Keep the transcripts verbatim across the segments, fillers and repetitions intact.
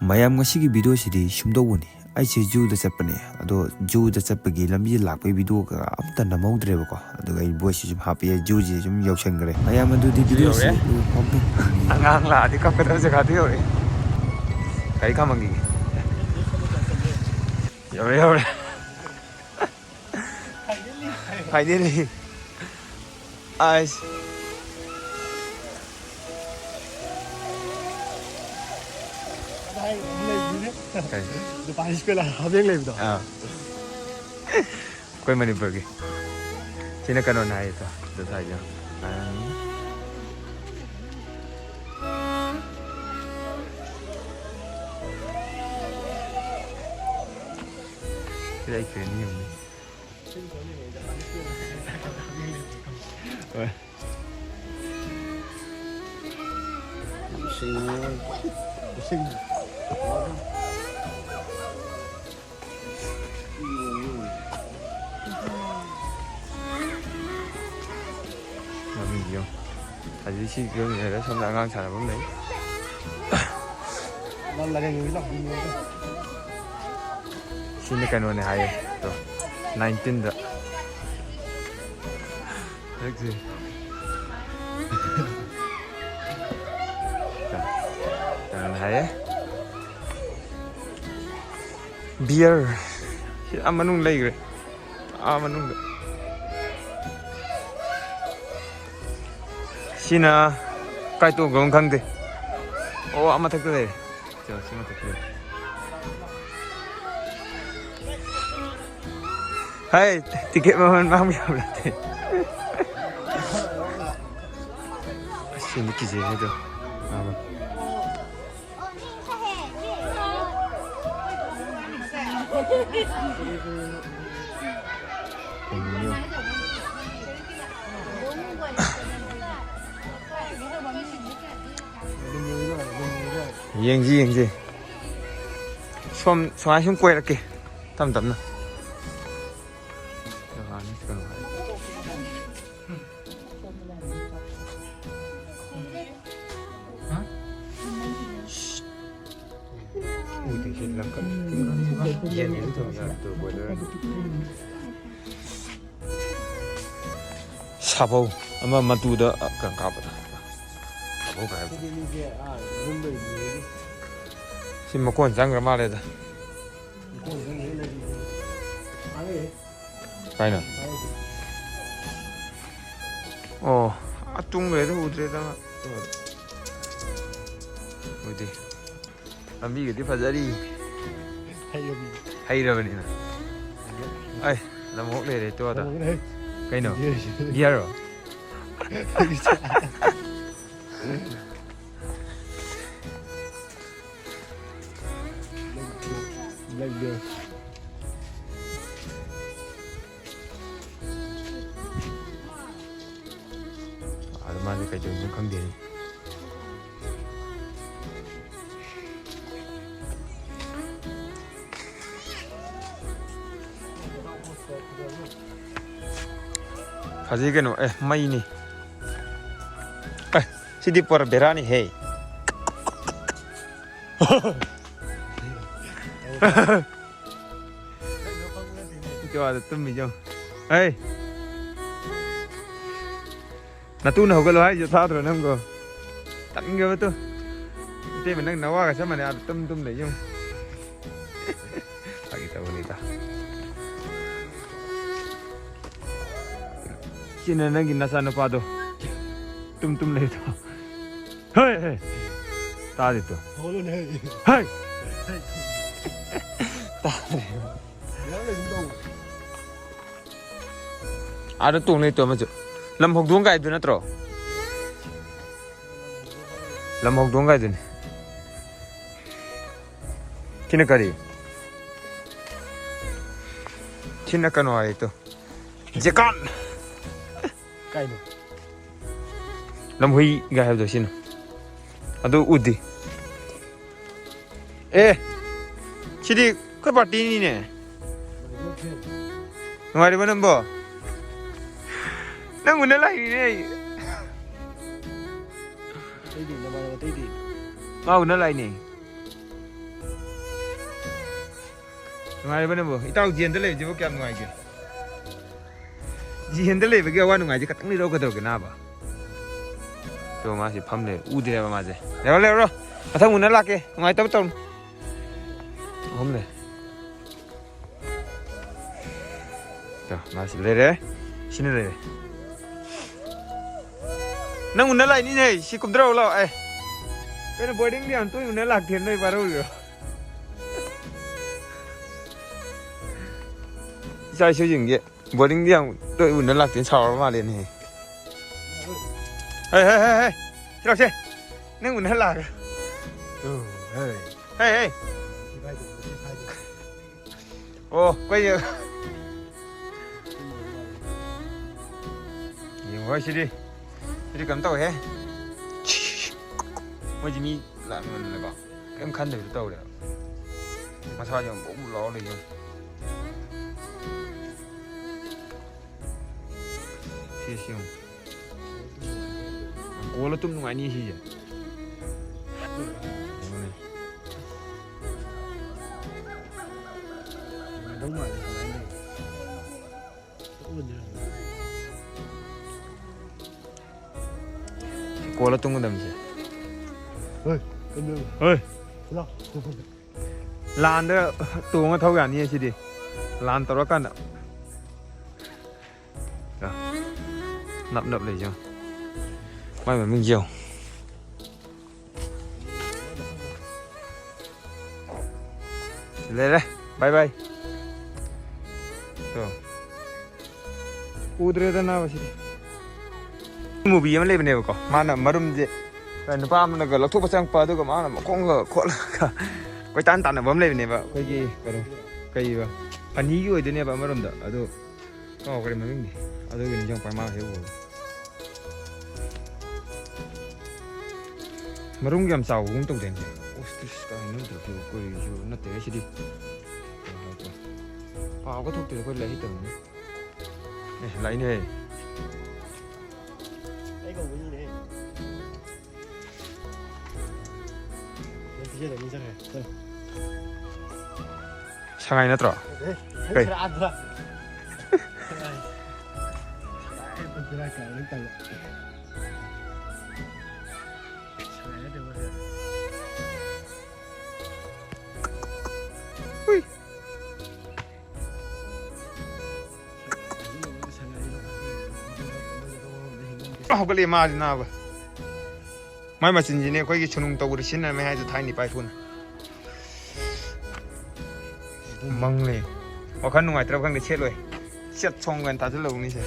ꯃꯌꯥꯝ, ꯉꯁꯤꯒꯤ ꯚꯤꯗꯤꯑꯣꯁꯤꯗꯤ ꯁꯨꯝꯗꯧꯕꯅꯤ꯫ ꯑꯩꯁꯦ ꯖꯨꯗ ꯆꯠꯄꯅꯦ, ꯑꯗꯣ ꯖꯨꯗ ꯆꯠꯄꯒꯤ ꯂꯝꯕꯤꯗ ꯂꯥꯛꯄꯒꯤ ꯚꯤꯗꯤꯑꯣꯒ ꯑꯝꯇ ꯅꯝꯍꯧꯗ꯭ꯔꯦꯕꯀꯣ꯫ ꯑꯗꯨꯒ ꯑꯩ ꯚꯣꯏꯁꯁꯤ ꯁꯨꯝ ꯍꯥꯞꯄꯛꯑꯦ, ꯖꯨꯁꯤ ꯁꯨꯝ ꯌꯧꯁꯟꯈ꯭ꯔꯦ꯫ ꯃꯌꯥꯝ, ꯑꯗꯨꯗꯤ ꯚꯤꯗꯤꯑꯣꯁꯤ ꯌꯧꯔꯦ꯫ ꯑꯉꯥꯡ ꯂꯥꯛꯑꯗꯤ ꯀꯞꯀꯗꯕ ꯖꯒꯥꯗꯨ ꯌꯧꯔꯦ꯫ ꯒꯥꯔꯤ ꯈꯥꯝꯃꯝꯈꯤꯒꯦ꯫ ꯌꯧꯔꯦ, ꯌꯧꯔꯦ꯫ Finally꯫ ꯑꯥꯏꯁ꯫ ꯀꯩ? ꯖꯄꯥꯅꯤꯁ ꯄꯦꯂꯥ ꯍꯥꯃꯦꯡ ꯂꯩꯕꯗꯣ꯫ ꯑꯥ꯫ ꯑꯩꯈꯣꯏ ꯃꯅꯤꯄꯨꯔꯒꯤ꯫ ꯁꯤꯅ ꯀꯩꯅꯣꯅꯦ ꯍꯥꯏꯌꯦ ꯇꯣ꯫ ꯑꯗꯨ ꯁ꯭ꯋꯥꯏꯗ꯫ ꯁꯤꯗ ꯑꯩ ꯇ꯭ꯔꯦꯟ ꯌꯦꯡꯉꯤ꯫ ꯍꯣꯏ꯫ ꯃꯃꯤꯡꯗꯤ ꯌꯦꯡꯉꯨ꯫ ꯍꯧꯖꯤꯛ ꯁꯤ ꯌꯣꯟꯃꯤꯟꯅꯔꯒ ꯁꯣꯝꯗ ꯑꯉꯥꯡ ꯁꯥꯟꯅꯐꯝ ꯂꯩ꯫ ꯁꯤꯅ ꯀꯩꯅꯣꯅꯦ ꯍꯥꯏꯌꯦ꯫ ꯇꯣ, ꯅꯥꯏꯟꯇꯤꯟꯗ꯫ ꯍꯧꯖꯤꯛꯁꯤ꯫ ꯀꯩꯅꯣꯅꯦ ꯍꯥꯏꯌꯦ꯫ ꯕꯤꯌꯔ꯫ ꯁꯤ ꯑꯥ ꯃꯅꯨꯡ ꯂꯩꯈ꯭ꯔꯦ꯫ ꯑꯥ ꯃꯅꯨꯡꯗ꯫ ꯁꯤꯅ ꯀꯥꯏ ꯇꯣꯡꯈ꯭ꯔꯕꯅꯣ ꯈꯪꯗꯦ꯫ ꯑꯣ, ꯑꯥ ꯃꯊꯛꯇ ꯂꯩꯔꯦ꯫ ꯁꯤ, ꯁꯤ ꯃꯊꯛꯇ ꯂꯩꯔꯦ꯫ ꯍꯥꯏ, ꯇꯤꯀꯦꯠ ꯃꯃꯜ ꯃꯥꯡꯕ ꯌꯥꯕ ꯅꯠꯇꯦ꯫ ꯑꯁ, ꯁꯤꯗꯤ ꯀꯤꯖꯩꯍꯦ ꯑꯗꯣ꯫ ꯑꯥ꯫ ꯌꯦꯡꯁꯤ, ꯌꯦꯡꯁꯤ꯫ ꯁꯣꯝ, ꯁꯨꯃꯥꯏ ꯁꯨꯝ ꯀꯣꯏꯔꯛꯀꯦ, ꯇꯞ ꯇꯞꯅ꯫ ꯎꯗꯦ ꯁꯤ ꯂꯪꯈꯠ-, ꯌꯦꯟꯒꯤꯁꯨ ꯊꯝ ꯌꯥꯗ꯭ꯔꯣ, ꯕꯣꯏꯂꯔ? ꯁꯥꯐꯧ ꯑꯃ ꯃꯇꯨꯗ ꯀꯩꯅꯣ ꯀꯥꯞꯄꯗꯣ꯫ ꯁꯥꯐꯧ ꯀꯥꯏ ꯍꯥꯏꯕꯗꯣ꯫ ꯁꯤ ꯃꯀꯣꯟ ꯆꯪꯈ꯭ꯔ ꯃꯥꯜꯂꯦꯗ꯫ ꯀꯥꯏꯅꯣ? ꯑꯣ, ꯑꯥ ꯇꯨꯡꯈ꯭ꯔꯦꯗ, ꯎꯗ꯭ꯔꯦꯗ꯫ ꯎꯗꯦ꯫ ꯂꯝꯕꯤꯒꯗꯤ ꯐꯖꯔꯤ꯫ ꯍꯩꯔꯕꯤ꯫ ꯍꯩꯔꯕꯅꯤꯅ꯫ ꯑꯩ ꯂꯝꯍꯣꯛ ꯂꯩꯔꯦ ꯇꯣ ꯑꯗ꯫ ꯂꯝꯍꯣꯛ ꯂꯩꯔꯦ꯫ ꯀꯩꯅꯣ? ꯒꯤꯌꯔꯁꯦ꯫ ꯒꯤꯌꯔꯔꯣ? ꯂꯩꯒꯦ꯫ ꯑꯗ ꯃꯥꯁꯦ ꯀꯩꯗꯧꯔꯤꯅꯣ ꯈꯪꯗꯦꯅꯦ꯫ ꯐꯖꯩ ꯀꯩꯅꯣ, ꯑꯦ, ꯃꯩꯅꯤ꯫ ꯑꯦ, ꯁꯤꯗꯤ ꯄꯨꯔꯥ ꯕꯦꯔꯥꯅꯤ ꯍꯦ꯫ ꯏꯇꯣ ꯑꯥꯗ ꯇꯨꯝꯃꯤ ꯌꯦꯡꯉꯨ꯫ ꯍꯩ! ꯅꯇꯨꯅ ꯍꯧꯒꯠꯂꯣ ꯍꯥꯏꯁꯦ ꯊꯥꯗ꯭ꯔꯣ ꯅꯪꯕꯣ? ꯇꯟꯈ꯭ꯔꯕ ꯇꯨ꯫ ꯏꯇꯩꯃ ꯅꯪ ꯅꯋꯥꯒ ꯆꯞ ꯃꯥꯟꯅꯩ ꯑꯥꯗ ꯇꯨꯝ ꯇꯨꯝ ꯂꯩ ꯌꯦꯡꯉꯨ꯫ ꯐꯥꯒꯤ ꯇꯧꯕꯅꯤꯗ꯫ ꯁꯤꯅ ꯅꯪꯒꯤ ꯅꯆꯥꯅꯨꯄꯥꯗꯣ꯫ ꯇꯨꯝ ꯇꯨꯝ ꯂꯩꯗꯣ꯫ ꯍꯩ, ꯍꯩ꯫ ꯇꯥꯗꯦ ꯇꯨ꯫ ꯍꯧꯒꯠꯂꯨꯅꯦ꯫ ꯍꯩ꯫ ꯇꯥꯗꯦ꯫ ꯌꯥꯝ ꯂꯩꯒꯨꯝ ꯇꯧ꯫ ꯑꯥꯗ ꯇꯣꯡ ꯂꯩꯇꯣ ꯑꯃꯁꯨ꯫ ꯂꯝ ꯍꯧꯗꯣꯡ ꯀꯥꯏꯗꯨ ꯅꯠꯇ꯭ꯔꯣ? ꯂꯝ ꯍꯧꯗꯣꯡ ꯀꯥꯏꯗꯨꯅꯤ꯫ ꯁꯤꯅ ꯀꯔꯤ? ꯁꯤꯅ ꯀꯩꯅꯣ ꯍꯥꯏ ꯇꯨ꯫ ꯖꯦꯀꯥꯟ! ꯀꯥꯏꯅꯣ? ꯂꯝꯍꯨꯏꯒ ꯍꯥꯏꯕꯗꯣ ꯁꯤꯅ꯫ ꯑꯗꯨ ꯎꯗꯦ꯫ ꯑꯦ! ꯁꯤꯗꯤ ꯑꯩꯈꯣꯏ ꯄꯥꯔꯇꯤꯅꯤꯅꯦ꯫ ꯅꯨꯡꯉꯥꯏꯔꯤꯕ ꯅꯪꯕꯣ? ꯅꯪ ꯎꯅ ꯂꯥꯛꯏꯅꯤꯅꯦ ꯑꯩ꯫ ꯑꯇꯩꯗꯤ, ꯅꯃꯥꯟꯅꯕ ꯑꯇꯩꯗꯤ? ꯃꯥ ꯎꯅ ꯂꯥꯛꯏꯅꯦ꯫ ꯅꯨꯡꯉꯥꯏꯔꯤꯕꯅꯦꯕꯨ? ꯏꯇꯥꯎ ꯖꯦꯟꯗ ꯂꯩꯕꯁꯤꯕꯨ ꯀꯌꯥꯝ ꯅꯨꯡꯉꯥꯏꯒꯦ? ꯖꯦꯟꯗ ꯂꯩꯕꯒꯤ ꯑꯋꯥ ꯅꯨꯡꯉꯥꯏꯁꯦ ꯈꯇꯪ ꯂꯤꯔꯛꯑꯣ ꯀꯩꯗꯧꯔꯒꯦ, ꯅꯥꯕ? ꯇꯣ, ꯃꯥꯁꯤ ꯐꯝ ꯂꯩ, ꯎꯗ꯭ꯔꯦꯕ ꯃꯥꯁꯦ꯫ ꯂꯩꯔꯣ, ꯂꯩꯔꯣ, ꯃꯊꯪ ꯎꯅ ꯂꯥꯛꯀꯦ, ꯅꯨꯡꯉꯥꯏꯇꯕ ꯇꯧꯅꯨ꯫ ꯑꯍꯨꯝ ꯂꯩ꯫ ꯇꯣ, ꯃꯥꯁꯤ ꯂꯩꯔꯦ, ꯁꯤꯅ ꯂꯩꯔꯦ꯫ ꯅꯪ ꯎꯅ ꯂꯥꯛꯏꯅꯤꯅꯦ, ꯁꯤ ꯀꯨꯝꯊꯔꯛꯑꯣ ꯂꯥꯛꯑꯣ꯫ ꯑꯦ, ꯀꯩꯅꯣ, ꯕꯣꯔꯗꯤꯡꯗꯤ ꯌꯥꯝ ꯇꯣꯏꯅ ꯎꯅ ꯂꯥꯛꯇꯦ, ꯅꯣꯏ ꯚꯥꯔꯧꯔꯤꯔꯣ? ꯏꯆꯥ ꯏꯁꯨꯁꯤꯡꯁꯦ ꯕꯣꯔꯗꯤꯡꯗꯤ ꯌꯥꯝ ꯇꯣꯏ ꯎꯅ ꯂꯥꯛꯇꯦꯅ ꯁꯥꯎꯔ ꯃꯥꯜꯂꯦꯅꯦ꯫ ꯍꯦ, ꯍꯦ, ꯍꯦ, ꯍꯦ, ꯁꯤ ꯂꯥꯛꯁꯦ꯫ ꯅꯪ ꯎꯅ ꯂꯥꯛꯑꯒ꯫ ꯍꯦ, ꯍꯦ꯫ ꯑꯣ, ꯑꯩꯈꯣꯏ ꯌꯦꯡꯉꯣ ꯁꯤꯗꯤ꯫ ꯁꯤꯗꯤ ꯀꯩꯅꯣ ꯇꯧꯋꯦꯍꯦ꯫ ꯃꯣꯏꯁꯤ ꯃꯤ ꯂꯥꯛꯅꯕꯅꯤꯅꯀꯣ꯫ ꯀꯩꯝ ꯈꯟꯗꯕꯤꯗ ꯇꯧꯔꯦꯕ꯫ ꯃꯁꯥꯁꯦ ꯑꯃꯨꯛ ꯕꯨꯛ ꯕꯨꯛ ꯂꯥꯎꯔ ꯂꯩ ꯌꯦꯡꯉꯨ꯫ ꯁꯤ, ꯁꯤ ꯌꯦꯡꯉꯨ꯫ ꯀꯣꯜꯂ ꯇꯨꯝ ꯅꯨꯡꯉꯥꯏꯅꯤ ꯁꯤꯁꯦ꯫ ꯌꯦꯡꯉꯨꯅꯦ꯫ ꯅꯨꯡꯉꯥꯏꯗꯧ ꯃꯥꯜꯂꯦ ꯁꯨꯃꯥꯏꯅ ꯂꯩꯕ꯫ ꯀꯣꯜꯂ ꯇꯨꯝꯒꯗꯕꯁꯦ꯫ ꯍꯣꯏ, ꯀꯩꯅꯣ꯫ ꯍꯣꯏ꯫ ꯂꯥꯛ꯫ ꯂꯥꯟꯗ ꯇꯣꯡꯉ ꯊꯧ ꯌꯥꯅꯤꯌꯦ ꯁꯤꯗꯤ꯫ ꯂꯥꯟ ꯇꯧꯔꯀꯥꯟꯗ꯫ ꯅꯞ ꯅꯞ ꯂꯩꯁꯦ ꯌꯦꯡꯉꯣ꯫ ꯃꯥꯏ ꯃꯃꯤꯡꯁꯦ ꯌꯦꯡꯉꯣ꯫ ꯂꯩꯔꯦ꯫ ꯕꯥꯏ ꯕꯥꯏ꯫ ꯇꯣ꯫ ꯎꯗ꯭ꯔꯦꯗ ꯅꯥꯕ ꯁꯤꯗꯤ꯫ ꯃꯨꯚꯤ ꯑꯃ ꯂꯩꯕꯅꯦꯕꯀꯣ, ꯃꯥꯅ ꯃꯔꯨꯝꯁꯦ ꯅꯨꯄꯥ ꯑꯃꯅꯒ ꯂꯧꯊꯣꯛꯄ ꯆꯪꯉꯛꯄ, ꯑꯗꯨꯒ ꯃꯥꯅ ꯃꯈꯣꯡꯒ ꯈꯣꯠꯂꯒ ꯀꯣꯏꯇꯥꯟ ꯇꯥꯟꯅꯕ ꯑꯃ ꯂꯩꯕꯅꯦꯕ꯫ ꯑꯩꯈꯣꯏꯒꯤ ꯀꯩꯅꯣ, ꯀꯩꯕ, ꯐꯅꯤꯒꯤ ꯑꯣꯏꯗꯣꯏꯅꯦꯕ ꯑꯃꯔꯣꯝꯗ꯫ ꯑꯗꯨ ꯀꯥꯎꯈ꯭ꯔꯦ ꯃꯃꯤꯡꯗꯤ꯫ ꯑꯗꯨꯒꯤ ꯅꯤꯡꯁꯤꯡꯉꯛꯄ ꯃꯥ ꯍꯦꯛ ꯎꯕꯗ꯫ ꯃꯔꯨꯝ ꯌꯥꯝ ꯆꯥꯎꯕꯒꯨꯝ ꯇꯧꯗꯦꯅꯦ꯫ ꯑꯣꯁꯇ꯭ꯔꯤꯁ ꯀꯥꯏꯅ ꯅꯠꯇ꯭ꯔꯣ? ꯁꯤꯕꯨ ꯀꯔꯤꯁꯨ ꯅꯠꯇꯦꯍꯦ ꯁꯤꯗꯤ꯫ ꯄꯥꯎꯒ ꯊꯣꯛꯇꯦ, ꯑꯩꯈꯣꯏ ꯂꯥꯏꯔꯤꯛ ꯍꯩꯇꯕꯅꯤꯅ꯫ ꯑꯦ, ꯂꯥꯛꯏꯅꯦꯍꯦ꯫ ꯑꯩ ꯀꯧꯕꯩꯅꯤꯅꯦ꯫ ꯅꯪ ꯄꯤꯖꯗꯕꯅꯤ ꯆꯠꯈ꯭ꯔꯦ꯫ ꯆꯠꯂꯣ꯫ ꯁꯥ ꯁꯉꯥꯏ ꯅꯠꯇ꯭ꯔꯣ? ꯀꯩ? ꯍꯨꯏ꯫ ꯍꯧꯒꯠꯂꯦ ꯃꯥꯁꯤ ꯅꯥꯕ꯫ ꯃꯥꯏ ꯃꯆꯤꯟꯁꯤꯅꯦ ꯑꯩꯈꯣꯏꯒꯤ ꯁꯨꯅꯨꯡ ꯇꯧꯕꯗ ꯁꯤꯖꯤꯟꯅꯔꯝꯃꯦ ꯍꯥꯏꯗꯣ ꯊꯥꯏꯅ ꯏꯄꯥ ꯏꯄꯨꯅ꯫ ꯃꯪꯂꯦ꯫ ꯋꯥꯈꯜ ꯅꯨꯡꯉꯥꯏꯇ꯭ꯔꯕ ꯈꯪꯗꯦ, ꯁꯦꯠꯂꯣꯏ꯫ ꯁꯦꯠ ꯁꯣꯡꯒꯅ ꯇꯥꯁꯤꯜꯂꯧꯅꯤꯁꯦ꯫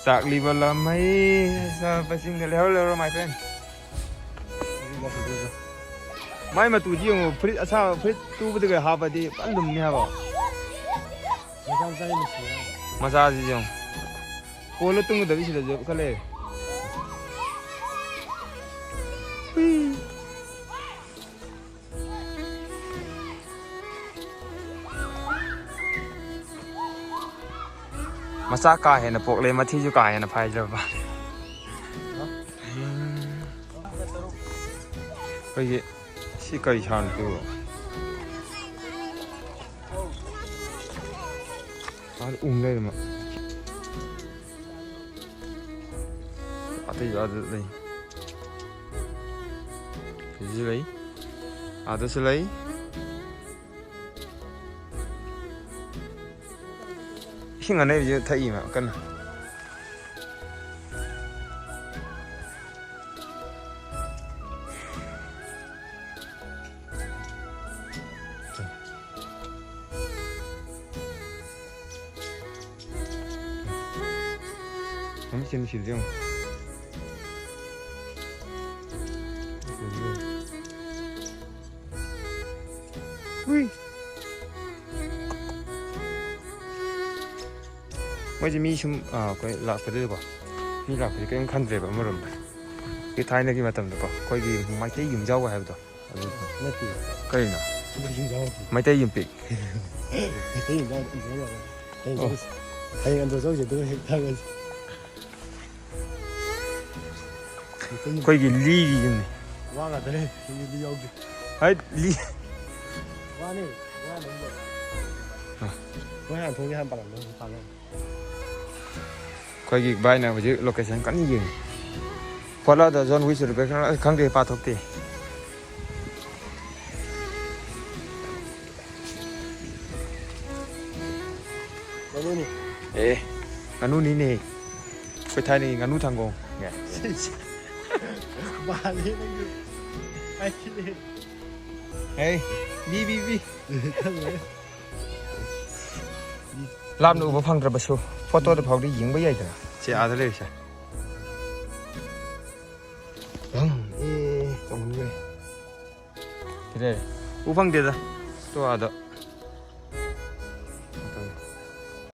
ꯆꯥꯛꯂꯤꯕ ꯂꯝꯍꯩ ꯆꯥꯕꯁꯤꯡꯒ ꯂꯩꯍꯧꯔ ꯂꯩꯍꯧꯔ, my friend꯫ ꯃꯥꯏ ꯃꯇꯨꯗꯤ ꯌꯦꯡꯉꯨ, ꯐꯨꯔꯤꯠ ꯑꯁꯥꯕ, ꯐꯨꯔꯤꯠ ꯇꯨꯕꯗꯒ ꯍꯥꯞꯄꯗꯤ ꯐꯖꯅ ꯂꯨꯝꯅꯤ ꯍꯥꯏꯕ꯫ ꯃꯆꯥ ꯃꯆꯥꯒꯤ ꯃꯆꯨ ꯌꯥꯎꯋꯦ꯫ ꯃꯆꯥꯁꯤꯁꯨ ꯌꯦꯡꯉꯨ꯫ ꯀꯣꯜꯂ ꯇꯨꯝꯒꯗꯕ ꯁꯤꯗꯁꯨ ꯈꯔ ꯂꯩꯔꯦ꯫ ꯍꯨꯏ꯫ ꯃꯆꯥ ꯀꯥ ꯍꯦꯟꯅ ꯄꯣꯛꯂꯦ, ꯃꯊꯤꯁꯨ ꯀꯥ ꯍꯦꯟꯅ ꯐꯥꯏꯗ꯭ꯔꯕ꯫ ꯑꯩꯈꯣꯏꯒꯤ ꯁꯤ ꯀꯔꯤ ꯁꯥꯅꯣ ꯁꯤꯕꯣ? ꯑꯥꯗ ꯎꯪ ꯂꯩꯔꯝꯃꯦ꯫ ꯑꯇꯩꯁꯨ ꯑꯥꯗ ꯂꯩ꯫ ꯁꯤꯁꯨ ꯂꯩ꯫ ꯑꯥꯗꯁꯨ ꯂꯩ꯫ ꯏꯁꯤꯡ ꯑꯅꯩꯕꯁꯦ ꯊꯛꯏꯃ ꯀꯟꯅ꯫ ꯃꯃꯤꯠꯁꯦ ꯅꯨꯡꯁꯤꯕꯁꯦ ꯌꯦꯡꯉꯨ꯫ ꯍꯨꯏ꯫ ꯃꯣꯏꯁꯦ ꯃꯤ ꯁꯨꯝ, ꯑꯥ, ꯑꯩꯈꯣꯏ ꯂꯥꯛꯄꯗꯨꯗꯀꯣ, ꯃꯤ ꯂꯥꯛꯄꯗꯤ ꯀꯔꯤꯝ ꯈꯟꯗ꯭ꯔꯦꯕ ꯑꯃꯔꯣꯝꯗ꯫ ꯁꯤ ꯊꯥꯏꯅꯒꯤ ꯃꯇꯝꯗꯀꯣ, ꯑꯩꯈꯣꯏꯒꯤ ꯃꯩꯇꯩ ꯌꯨꯝꯖꯥꯎꯒ ꯍꯥꯏꯕꯗꯣ꯫ ꯑꯗꯨ ꯅꯠꯇꯦ꯫ ꯀꯔꯤꯅꯣ? ꯃꯩꯇꯩ ꯌꯨꯝꯖꯥꯎ꯫ ꯃꯩꯇꯩ ꯌꯨꯝꯄꯤꯛ꯫ ꯃꯩꯇꯩ ꯌꯨꯝꯖꯥꯎ, ꯌꯨꯝꯖꯥꯎ ꯌꯥꯔꯦ꯫ ꯍꯌꯦꯡ ꯑꯣ꯫ ꯆꯠꯂꯁꯤ꯫ ꯍꯌꯦꯡ ꯑꯟꯗ꯭ꯔꯣ ꯆꯧꯁꯦ, ꯑꯗꯨꯒ ꯍꯦꯛ ꯊꯥꯡꯉꯁꯤ꯫ ꯃꯩꯇꯩ ꯌꯨꯝ꯫ ꯑꯩꯈꯣꯏꯒꯤ ꯂꯤꯒꯤ ꯌꯨꯝꯅꯤ꯫ ꯋꯥ ꯉꯥꯛꯇꯅꯦ, ꯌꯨꯝꯗꯤ ꯌꯥꯎꯗꯦ꯫ ꯍꯥꯏ, ꯂꯤ-, ꯋꯥꯅꯤ, ꯋꯥꯅꯤ꯫ ꯑ꯫ ꯃꯣꯏ ꯍꯥꯟꯅ ꯊꯣꯡꯁꯦ ꯍꯥꯟꯅ ꯄꯥꯜꯂꯝꯗꯧꯅꯤ, ꯄꯥꯜꯂꯝ꯫ ꯑꯩꯈꯣꯏꯒꯤ ꯚꯥꯏꯅ ꯍꯧꯖꯤꯛ location ꯀꯟꯅ ꯌꯦꯡꯉꯤ꯫ ꯐꯣꯠꯂꯗ zone which location ꯈꯪꯗꯦ, ꯄꯥꯊꯣꯛꯇꯦ꯫ ꯉꯥꯅꯨꯅꯤ꯫ ꯑꯦ, ꯉꯥꯅꯨꯅꯤꯅꯦ꯫ ꯑꯩꯈꯣꯏ ꯊꯥꯏꯅꯒꯤ ꯉꯥꯅꯨ ꯊꯥꯡꯒꯣꯡ꯫ ꯃꯥꯜꯂꯦ ꯅꯪꯁꯨ꯫ ꯍꯥꯏꯈꯤꯅꯦ꯫ ꯍꯦ, ꯕꯤ, ꯕꯤ, ꯕꯤ꯫ ꯈꯪꯉꯣꯏ꯫ ꯂꯥꯞꯅ ꯎꯕ ꯐꯪꯗ꯭ꯔꯕꯁꯨ ꯐꯣꯇꯣꯗ ꯐꯥꯎꯗꯤ ꯌꯦꯡꯕ ꯌꯥꯏꯗꯅ꯫ ꯁꯤ ꯑꯥꯗ ꯂꯩꯔꯤꯁꯦ꯫ ꯚꯪ! ꯑꯦ, ꯆꯥꯎꯃꯟꯈ꯭ꯔꯦ꯫ ꯁꯤ ꯂꯩꯔꯦ꯫ ꯎ ꯐꯪꯗꯦꯗ꯫ ꯇꯣ ꯑꯥꯗ꯫